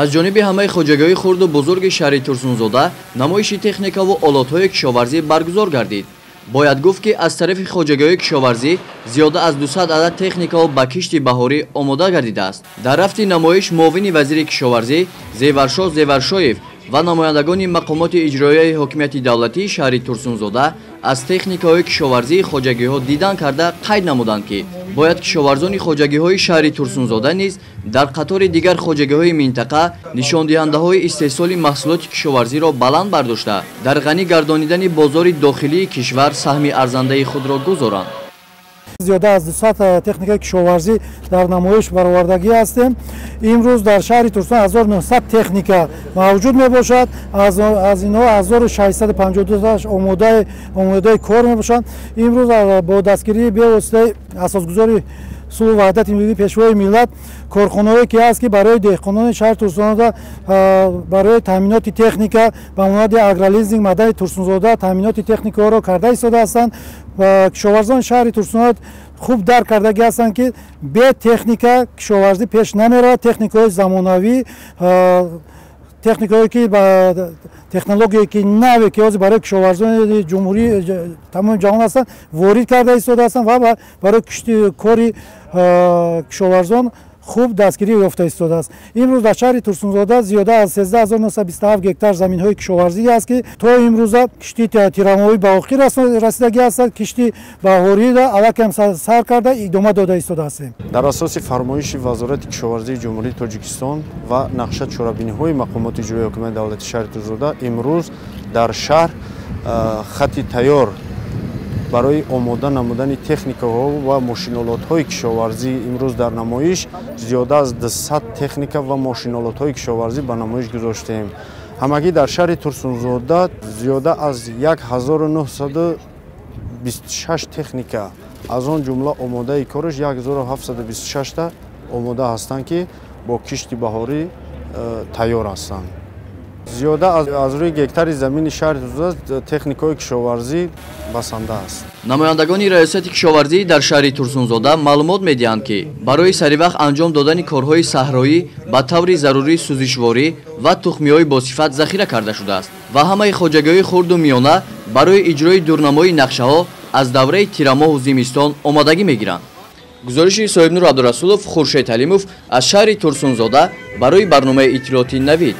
Аз ҷониби ҳамаи хоҷагиҳои хурду бузурги шаҳри Турсунзода намоиши техникаву олотҳои кишоварзӣ баргузор гардид. Бояд гуфт, ки аз тарафи хоҷагиҳои кишоварзӣ зиёда аз 200 адад техникао ба кишти баҳорӣ омода гардидааст. Дар рафти намоиш муовини вазири кишоварзӣ Зеваршоҳ Зеваршоев ва намояндагони мақомоти иҷроияи ҳокимияти давлатии шаҳри Турсунзода аз техникаҳои кишоварзии хоҷагиҳо дидан карда қайд намуданд, ки бояд кишоварзони хоҷагиҳои шаҳри Турсунзода низ дар қатори дигар хоҷагиҳои минтақа нишондиҳандаҳои истеҳсоли маҳсулоти кишоварзиро баланд бардошта, дар ғанӣ гардонидани бозори дохилии кишвар саҳми арзандаи худро гузоранд. Зиёда аз 200 техникаи кишоварзӣ дар намоиш баровардагӣ ҳастем. Имрӯз дар шаҳри Турсун 1900 техника мавҷуд мебошад. Аз инҳо 1652 омодаи кор мебошанд. Имрӯз бо дастгирии бевоситаи асосгузори сулҳу ваҳдати миллӣ, Пешвои миллат, корхонаҳое ки ҳаст, ки барои деҳқонони шаҳри Турсунзода барои таъминоти техника ба монанди Агролизинг Мадани Турсунзода таъминоти техникаҳоро карда истода ҳастанд. Кишоварзони шаҳри Турсунзода хуб дарк кардагӣ ҳастанд, ки бе техника кишоварзӣ пеш намеравад. Техникаҳои замонавӣ, техникаҳое ки ба технологияе ки наве ки ҳозир барои кишоварзони ҷумҳурӣ, тамоми ҷаҳон ҳастанд, ворид карда истода ҳастанд ва барои кишти кори кишоварзон хуб дастгирӣ ёфта истодааст. Имрӯз дар шаҳри Турсунзода зиёда аз 13 927 гектар заминҳои кишоварзӣ аст, ки то имрӯза кишти тирамоҳӣ ба охир расидагӣ ҳастад. Кишти баҳориро аллакай сар карда, идома дода истода ҳастем. Дар асоси фармоиши Вазорати кишоварзии Ҷумҳурии Тоҷикистон ва нақша чорабиниҳои мақомоти иҷроияи ҳокимияти давлати шаҳри Турсунзода имрӯз дар шаҳр хати тайёр барои омода намудани техникаҳо ва мошинолотҳои кишоварзӣ. Имрӯз дар намоиш зиёда аз 200 техника ва мошинолотҳои кишоварзӣ ба намоиш гузоштем. Ҳамагӣ дар шаҳри Турсунзода зиёда аз 1926 техника, аз он ҷумла омодаи кораш 1726та омода ҳастанд, ки бо кишти баҳорӣ тайёр ҳастанд. Зиёда аз рӯи гектари замини шаҳри Турсунзода техникаҳои кишоварзӣ басанда аст. Намояндагони раёсати кишоварзӣ дар шаҳри Турсунзода маълумот медиҳанд, ки барои саривақт анҷом додани корҳои саҳроӣ ба таври зарурӣ сӯзишворӣ ва тухмиҳои босифат захира карда шудааст ва ҳамаи хоҷагиҳои хурду миёна барои иҷрои дурнамои нақшаҳо аз давраи тирамоҳу зимистон омодагӣ мегиранд. Гузориши Соҳибнур Абдурасулов, Хуршед Ҳалимов аз шаҳри Турсунзода барои барномаи иттилоотии «Навид».